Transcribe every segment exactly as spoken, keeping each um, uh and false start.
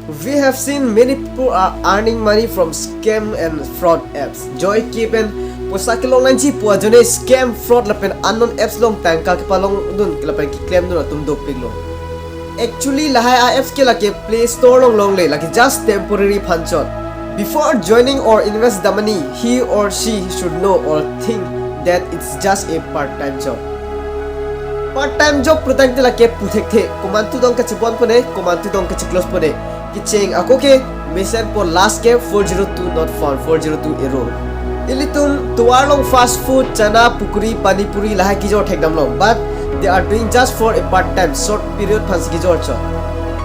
We have seen many people are earning money from scam and fraud apps. Joike pen poisa kelong nangji pu ajoine scam, fraud lapen unknown apps along tangka kepalongdun lapen keklemdun atum dopiklo. Actually, lahai a-apps ke lake Play Store along longle, lake just temporary aphan chot. Before joining or invest the money, he or she should know or think that it's just a part-time job. Part-time job pulotangte lake pu thekthe, komantu dong kachibon pone, komantu dong kachiclose pone. Kecheng ako ke mesen pu last ke four zero two not found, four zero two error. Ilitum tovar along fast food, chana, pukuri, pani puri lahai kejor thekdamlong, but they are doing just for a part-time, short period aphansi kejor chot.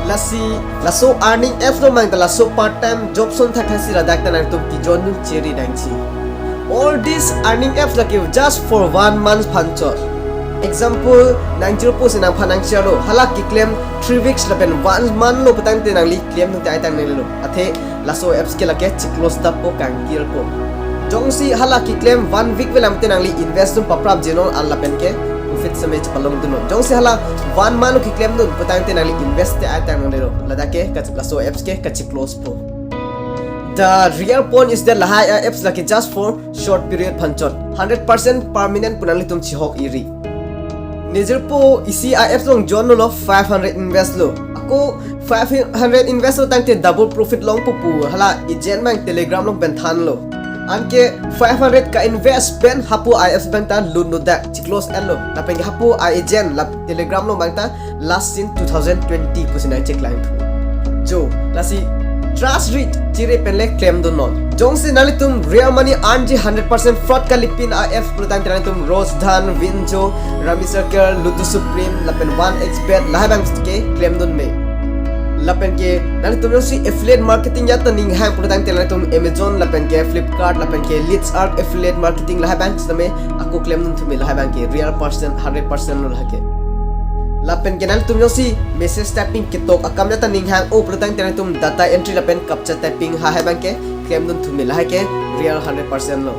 Lasi laso earning apps along mangta laso part-time job ason thakthak si ladak ta nangtum kejoin chere nangji. All these earning apps lake just for one month aphan chot. Example, nang jirpo si nangphan nangcherlo, hala keklem three weeks lapen one month lo pulotangte nangli klemdun te ai tang nanglelo. Athe laso apps ke lake chiclose tappo, kangkirpo. Jongsi hala keklem one week velang te nangli invest dun paprapji non, lapen ke profit seme chepalongdunnon. Jongsi hala one month lo keklemdun pulotangte nangli invest te ai tang nanglelo. Ladak ke kach-, laso apps ke kachiclosepo. The real point is that lahai a-apps lake just for short period aphan chot. Hundred percent permanent pu nanglitum chihok iri. Ne jirpo isi a-apps along joinlo, five hundred invest lo. Ako five hundred invest lo tangte double profit longpo pu hala agent abang Telegram along pen thanlo. Anke five hundred ka-invest pen hapu a-apps abang ta lun lo, dak chiclose enlo. Lapen ke hapu a-agent la Telegram along abang ta last seen two thousand twenty pusi nangcheklangthu. Jo, lasi trust ri chere pen le klemdunnon. Jongsi nanglitum real money earn ji hundred percent fraud kalipin a-apps pulotangte nanglitum Rosdhan, Winjo, Rummy Circle, Ludo Supreme lapen one X bet lahai abang ke klemdun me. Lapen ke nanglitum jongsi affiliate marketing ajat ta ninghang pulotangte nanglitum Amazon lapen ke Flipkart lapen ke Leads Arc affiliate marketing lahai abang sitame ako klemdun thu me, lahai abang ke real percent, hundred percent lo lahai ke. Lapen ke nanglitum jongsi message typing ketok akam ajat ta ninghang-o pulotangte nanglitum data entry lapen captcha typing lahai abang ke klemdun thu me, lahai ke real hundred percent lo.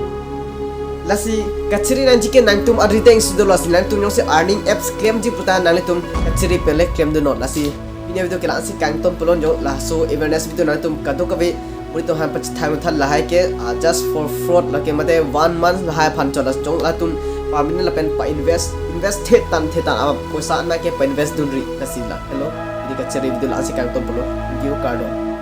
Lasi kachere nangji ke nangtum arideng si dolo, lasi nangtum jongsi earning apps klemji puta nanglitum kachere pen le klemdunnon. Lasi pini a-video ke la-ansi kangton pulon jo, laso awareness video nangtum kadokave puri to han pachethang than, lahai ke, ah, just for fraud lake mate one month lahai aphan chot, lasi jong latum permanent lapen pa-invest, invest thetan thetan a-poisa an abang ke pa-invest dunri, lasi la. Hello, pini kachere video la-ansi kangton pulon. Thank you, kardom.